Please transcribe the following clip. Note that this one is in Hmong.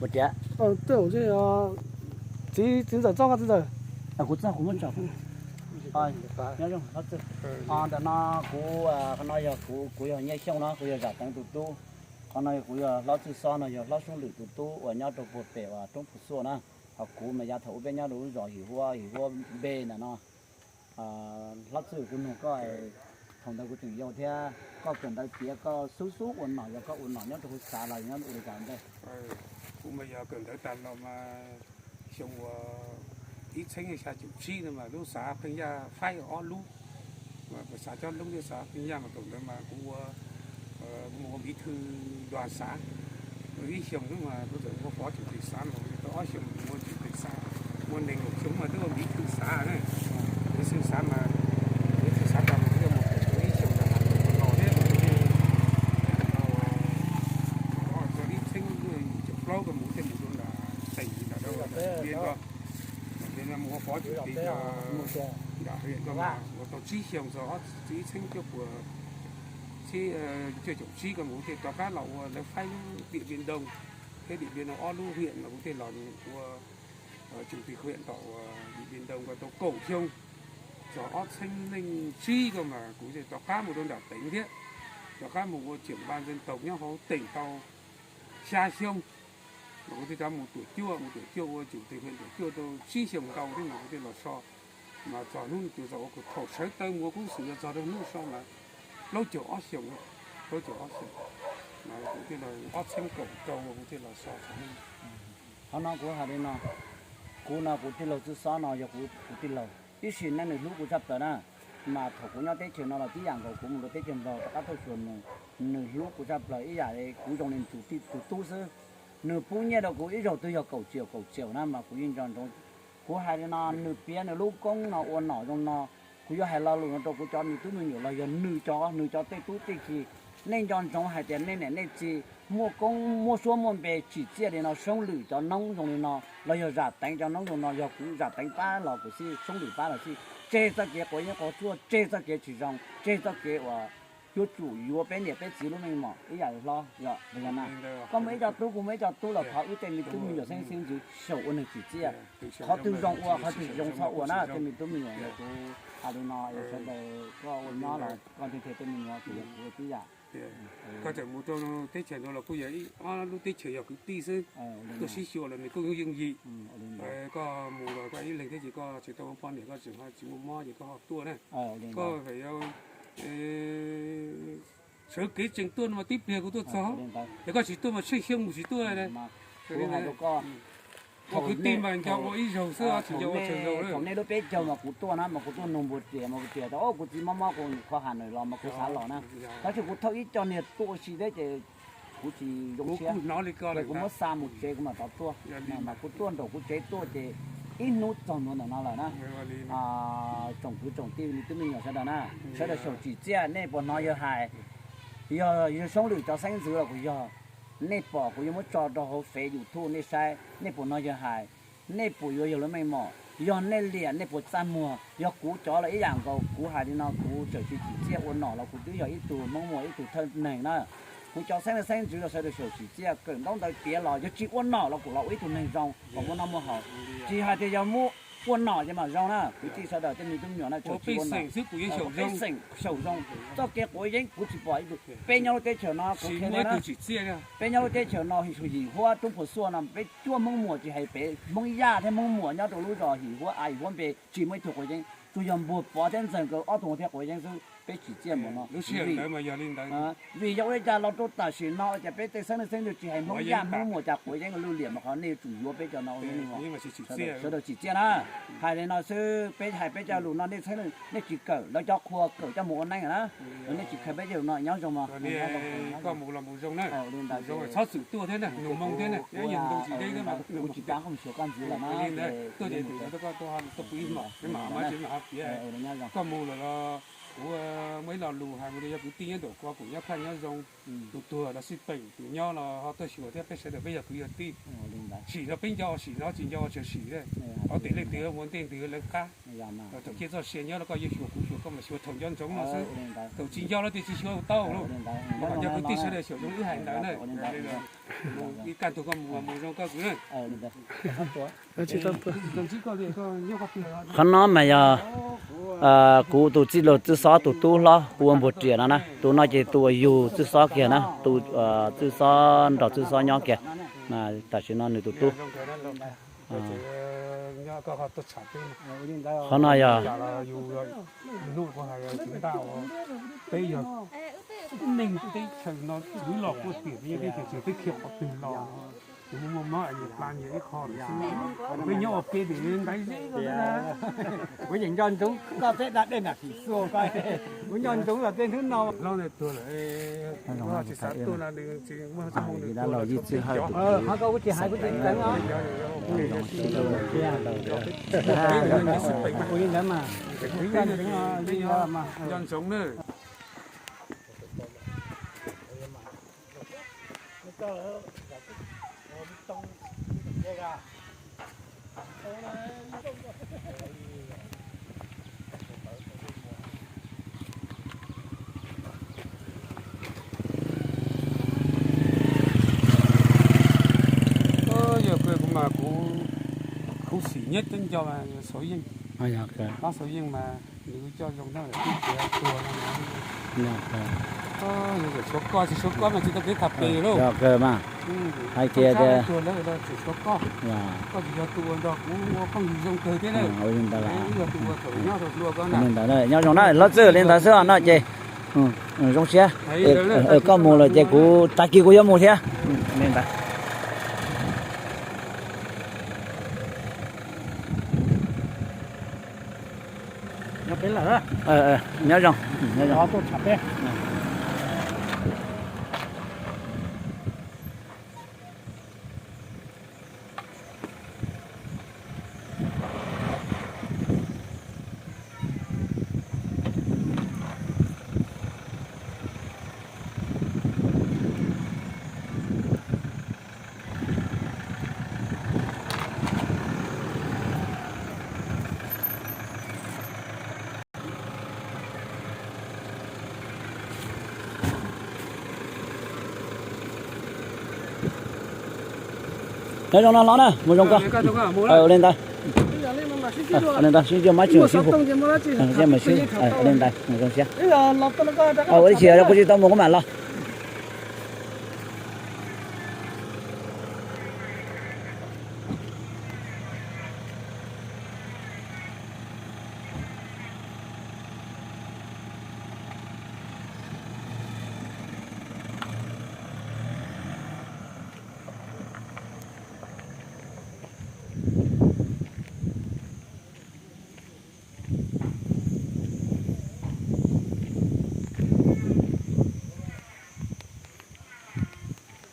Ua tiav, txiv, txiv ntxawm txoj, txiv ntxawm, kuv txog kuv muab tso. Nyob zoo hlob Txwj. Ntawm no kuv, qhov no yog kuv, kuv yog Nyiaj Xyooj no, kuv yog Zam Teev tus tub. Qhov no yog kuv yog hlob Txwj Xob no, yog hlob Soob Lwm tus tub uas nyob rau puag pem uas roob Phu Xuaj na. Ho kuv mas yav thaum ub peb nyob rau lub zos Him Huab, Him Huab Npe ntawm no. Hlob Txwj, kuv nug koj, thaum ntawd kuv tseem yau thiab, koj kawm ntawv tiav koj xub xub ua nom, yog koj ua nom nyob rau hauv xav los nyob ua li cas ntej? Kuv mas yog kawm ntawv tag los mas xyoo uas ib txheeb xya caum tsib no mas lub xav Pheej Yaj faib ob lub, xav Cob Loob thiab xav Pheej Yaj mas thaum ntawd mas kuv ua, kuv mus ua bí thư đoàn xã. Ib xyoos xwb mas kuv txawm ua phó chủ tịch xã los tau ob xyoos mus ua chủ tịch xã, ua nees nkaum xyoo mas twb ua bí thư xã ne. Bí thư xã mas, bí thư xã tau mus ib xyoos rau los thiab, txog ib txheeb yim caum plaub ko mus thiaj mus rau nram tỉnh, nram rau nram Điện Biên ko, mus ua phó chủ tịch nram huyện ko mas ua tau tsib xyoos, txog ib txheeb cuaj puas cuaj caum tsib ko mas kuv thiaj rov qab los ua lawv faib lub Điện Biên Đông thiab Điện Biên Đông ob lub huyện mas kuv thiaj los ua chủ tịch huyện tom Điện Biên Đông ko tau kaum xyoo. Txog ob txheeb leej tsib ko mas kuv thiaj rov qab mus rau nram tỉnh thiab, rov qab mus ua trưởng ban dân tộc nyob hauv tỉnh tau xya xyoo. Mas kuv thiaj rov mus Tuam Cuaj, mus Tuam Cuaj ua chủ tịch huyện Tuam Cuaj tau tsib xyoos ntau thiab mas kuv thiaj los so. Mas txog hnub txog uas kuv thaum sawv taw mus ua koob xwm yog txog rau hnub so mas plaub caug ob xyoos, plaub caug ob xyoos. Mas kuv thiaj los ob txheeb kaum rau kuv thiaj los so txog hnub. Qhov no kuv hais li no, kuv no kuv tij laug Txwj Xob no yog kuv, kuv tij laug, tab sis nej nws hlub kuv tshaj plaws na. Mas thaum kuv nyob teb chaws no los tib yam nkaus, kuv mus rau teb chaws Nplog rov qab tuaj xyuas nws, nws hlub kuv tshaj plaws ib yam li kuv zoo li tus tub xwb. Nws pub nyiaj rau kuv ib zaug twb yog kaum triệu, kaum triệu na mas kuv yeej nco ntsoov. Kuv hais li no, nws piav nws lub koob no ua nom zoo no, kuv yuav hais lo lus no rau kuv cov me tub me nyuam los yog nws cov, nws cov tej tub tej ki. Nej nco ntsoov hais tias nej niam nej txiv muaj koob muaj suab muaj npe tsim txiaj li no, Soob Lwm cov noob zoo li no los yog Zam Teev cov noob zoo no, yog kuv Zam Teev pab los kuv xij, Soob Lwm pab los xij, tseg txoj kev quav yeeb quav tshuaj, tseg txoj kev tsis zoo, tseg txoj kev uas yuav tsum yuav peb niam peb txiv lub meej mom ib yam li hlob yog na. Koj muaj ib co tub, kuv muaj ib co tub los thov wb tej me tub me nyuam xeeb xeeb ntxwv xyaum ua neeg tsim txiaj. Qhov twg zoo ua, qhov twg tsis zoo txhob ua na. Tej me tub me nyuam yog kuv hais li no, sawv daws koj ua nyob los koj nrhiav tej me nyuam ces yog kuv ua tib yam. Koj txawm mus rau teb chaws ntawd los kuj yog ob lub teb chaws yog kwv tij xwb, tuaj sib xyuas los nws kuj yeej yim. Koj mus los koj ib leeg thiab ces koj tsis tau muaj poj niam, koj tseem ho tsis muaj mob ces koj ho tuaj na. Koj sawv kev tseem tuaj no mas tib pliag kuv tuaj txog, yog koj tsis tuaj mas tsheej xyoo mus tsis tuaj. Ua kwv tij mas nco ua ib zaug xwb, tsis nco ua tsawg zaug. Thaum nej lub peb caug mas kuv tuaj na, mas kuv tuaj nug npua riam, mas npua riam tias kuv txiv mob mob kuv nim qhov Hà Nội los mas kuv xav los na. Tab sis kuv thauj ib co niag tuaj ua si thiab ces kuv tsis zoo siab, ces kuv muab xa mus tsev kuv mam rov tuaj. Mas kuv tuaj nraum kuv tsev tuaj ces ib hnub txog ntua ntawm no lawm na. Tsoom kwv tsoom tij me tub me nyuam sawv daws na, sawv daws xyaum tsim txiaj, nej puas hnov yawg hais, yog yawg Soob Lwm cov xeeb ntxwv los kuj yog, nej pom kuv yuav muab tso rau hauv Face YouTube nej saib, nej puas hnov yawg hais, nej puas yuav yawg lub meej mom, yog nej liam nej puas txaj muag, yog kuv cov los ib yam nkaus, kuv hais li no kuv txawm tsis tsim txiaj ua nom los kuv twb yog ib tug Hmoob muam ib tug thawj neeg na. Kuv cov xeeb leej xeeb ntxwv los sawv daws xyaum tsim txiaj, kawm ntaub ntawv tiav los yog tsis ua nom los kuj los ua ib tug neeg zoo kom muaj noj muaj haus. Tsis hais tias yog muab ua nom ces mam zoo na, kwv tij sawv daws tej me tub me nyuam na, tsis ua nom, xyaum zoo. Txoj kev quav yeeb kuv tsis pom ib tug. Peb nyob lub teb chaws no, peb nyob lub teb chaws no, Yim Huab, Roob Phuv Xuaj no, peb cuaj Hmoob muam tsis hais pem Hmoob Yaj thiab Hmoob muam nyob rau lub zos Yim Huab, a, Yim Huab Npe tsis muaj ib tug quav yeeb, tsuas yog Npuag Pov thiab Ntxawg nkawd ob tug thiaj quav yeeb xwb. Peb tsim txiaj mus no, vim yog ua li cas los rau tam sim no cas peb tej xeeb leej xeeb ntxwv tsis hais Hmoob Yaj Hmoob muam cas quav yeeb lwj liam mas qhov nej yuav tsum yuav peb cov no ua lub neej, sawv daws tsim txiaj na. Hais li no xwb, peb hais peb cov lus no nej txheeb, nej tsis kawm, lawv cov qhua kawm coj mus ua neej na. Nej tsis khaws peb cov lus no nyob zoo mas. Koj mus los mus zoo na, txhob txwm tuaj thiab na, nug moo thiab na, nyob yog ntu tsis deb thiab mas. Kuv tsis kam koj mus xyuas koj ntxiv lawm na, tuaj ces tus no tuaj, koj tuaj pw ib hmos, peb mam ho piav. Koj mus lawm los kuv muaj ib lo lus hais mus rau yog kwv tij nyob nraum ko, kuv nyob Thaj nyob Zoo, tus tuag los xij peem, tus nyob los ho tuaj xyuas thiab, peb sawv daws peb yog kwv yog tij. Sim no peb nco, sim no tsis nco tseem sim. Qhov tias leej twg ua ntej ntawd lawv qab, thaum kiag txoj sia nyob los koj yeej xyuas kuv xyuas Xyuas thaum nco ntsoov no xwb, thaum tsis nco los tias tsis xyuas tau lauj. Kom cov kwv tij sawv daws xyaum zoo li wb hais ntawd na. Ib kaj ntug koj mus mus zoo koj kwv na. Qhov no mas yog kuv tus txij laug Txwj Xob tus tub hlob hu ua Npuag Riam no na, tus no ces tus uas yug Txwj Xob kiag na, tus Txwj Xob nrog Txwj Xob nyob kiag, mas tam sim no nws tus tub. Qhov no yog peb yog neeg teb chaws no twb los kuj tiam teb chaws teb chaws qhov twg los, kuv muaj mob es nyias pla nyias ib qho lawm xwb. Peb nyob ua ke tim ntaiv zeb ko xwb na. Kuv yeej nco ntsoov koj peb da dej nram Phim Xuas ko, kuv nco ntsoov los tej hnub no hlob ntawd tuag lawm, tsis xav tuaj no nws tsis muaj txoj hmoo nws tuag los tshuav peb cov. Qhov ko kuv tsis hais kuv tsis txeev os. Kuv li ntawd mas, kuv nco ntsoov li ntawd mas. Nco ntsoov na. Yog kuv mas kuv khuv xim nyob coob nco mas Xauv Yeej, Xauv Yeej mas nws coj zoo na, tub tiav tuag no. Suav koj tsis suav koj mas tsis tau kev tham pem lauj. Hais tias tuag lawm tseem suav koj, koj tsis yog tus ua nrog kuv ua phooj ywg zoo kawg thiab na. Wb yog tus ua thaum nyob rau hlua koj na. Li ntawd nyob zoo na, hlob Txwj, li ntawd xwb os no ces zoo siab. Koj mus lawm ces kuv tag kis kuv yuav mus thiab. Li ntawd. Nyob zoo, nyob zoo. Nyob zoo no hlob na, mus zoo koj. Ua li ntawd. Ua li ntawd sib ntsuaj mab tsis sib hu. Li ntawd zoo siab. Ua li cas kuv tsis tau mus kuv mam los.